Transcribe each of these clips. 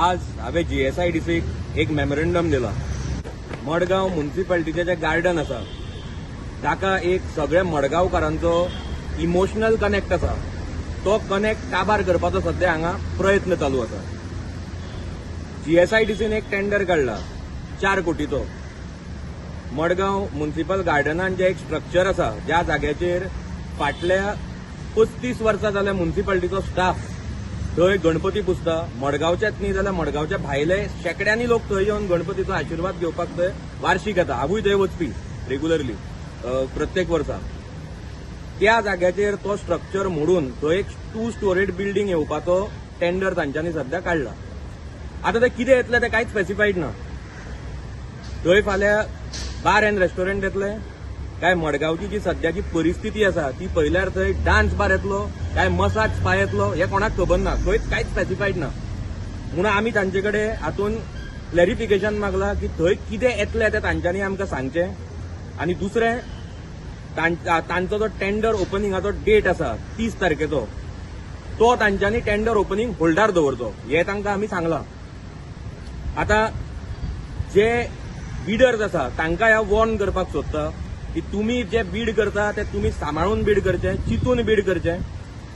आज हांवें जीएसआयडीसीक एक मेमोरेंडम दिला. मडगांव मुन्सिपालिटीचें जें गार्डन आसा ताका एक सगळ्या मडगांवकारांचो इमोशनल कनेक्ट आसा. तो कनेक्ट काबार करपाचो सद्या हांगा प्रयत्न चालू आसा. जीएसआयडीसीन एक टेंडर काडला 4 कोटीचो. मडगांव मुन्सिपल गार्डनान जें एक स्ट्रक्चर आसा, ज्या जाग्याचेर फाटल्या 35 वर्सां जाल्या मुन्सिपालिटीचो स्टाफ थंय गणपती पुजता, मडगांवचेच न्ही जाल्यार मडगांवच्या भायले शेंकड्यांनी लोक थंय येवन गणपतीचो आशिर्वाद घेवपाक थंय वार्षिक येता. हांवूय थंय वचपी रेगुलरली प्रत्येक वर्सा. त्या जाग्याचेर तो स्ट्रक्चर मोडून थंय एक टू स्टोरेड बिल्डींग येवपाचो टेंडर तांच्यांनी सद्या काडला. आतां ते कितें येतलें तें कांयच स्पेसिफायड ना. थंय फाल्यां बार अँड रेस्टॉरंट येतले काय, मडगांवची जी सद्याची परिस्थिती आसा ती पळयल्यार थंय डान्स बार येतलो काय मसाज स्पा येतलो हें कोणाक खबर ना. थंय कांयच स्पेसिफायड ना. म्हणून आमी तांचे कडेन हातून क्लॅरिफिकेशन मागला की थंय कितें येतलें तें तांच्यांनी आमकां सांगचें. आनी दुसरें, तांचो जो टेंडर ओपनिंगाचो डेट आसा 30 तारखेचो, तो तांच्यांनी टेंडर ओपनिंग होल्डार दवरचो हें तांकां आमी सांगलां. आतां जे बिडर्स आसा तांकां हांव वॉर्न करपाक सोदता की तुमी जे बीड करता ते तुमी सांबाळून बीड करचे, चिंतून बीड करचे,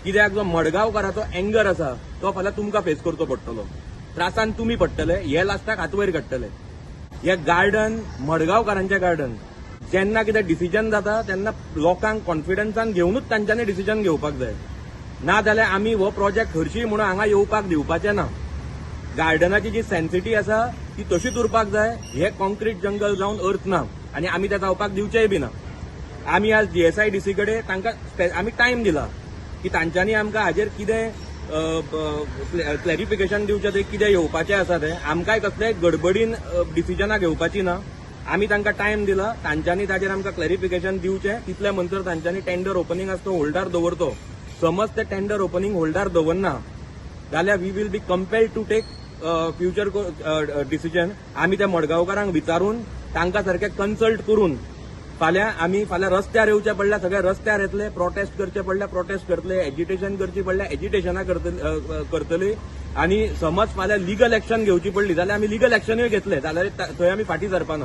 कित्याक जो मडगांवकाराचो एंगर आसा तो फाल्यां तुमकां फेस करचो पडटलो. त्रासान तुमी पडटले, हे लास्टाक हात वयर काडटले. हे गार्डन मडगांवकारांचें गार्डन. जेन्ना कितें डिसिजन जाता तेन्ना लोकांक कॉन्फिडन्सान घेवनूच तांच्यांनी डिसिजन घेवपाक जाय. ना जाल्यार आमी हो प्रोजेक्ट हरशी म्हणून हांगा येवपाक दिवपाचे ना. गार्डनाची जी सेन्सिटी आसा ती तशीच उरपाक जाय. हे कॉन्क्रीट जंगल जावन अर्थ ना आनी आमी ते जावपाक दिवचेय बी ना. आमी आज जीएसआयडीसी कडेन तांकां आमी टायम दिला की तांच्यांनी आमकां हाजेर कितें क्लॅरिफिकेशन दिवचें, तें कितें येवपाचें आसा तें. आमकांय कसलेय गडबडीन डिसिजनां घेवपाची ना. आमी तांकां टायम दिला, तांच्यांनी ताजेर आमकां क्लॅरिफिकेशन दिवचें. तितले म्हणसर तांच्यांनी टेंडर ओपनिंग आसा तो होल्डार दवरचो. समज ते टेंडर ओपनिंग होल्डार दवरना जाल्यार we will be compelled to take future decision. आमी त्या मडगांवकारांक विचारून, तांकां सारकें कन्सल्ट करून फाल्यां आमी फाल्यां रस्त्यार येवचें पडल्यार सगळे रस्त्यार येतले, प्रोटेस्ट करचे पडल्यार प्रोटेस्ट करतले, एजिटेशन करची पडल्यार एजिटेशनां करतली आनी समज फाल्यां लिगल एक्शन घेवची पडली जाल्यार आमी लिगल एक्शनूय घेतले. जाल्यार थंय आमी फाटीं सरपाना.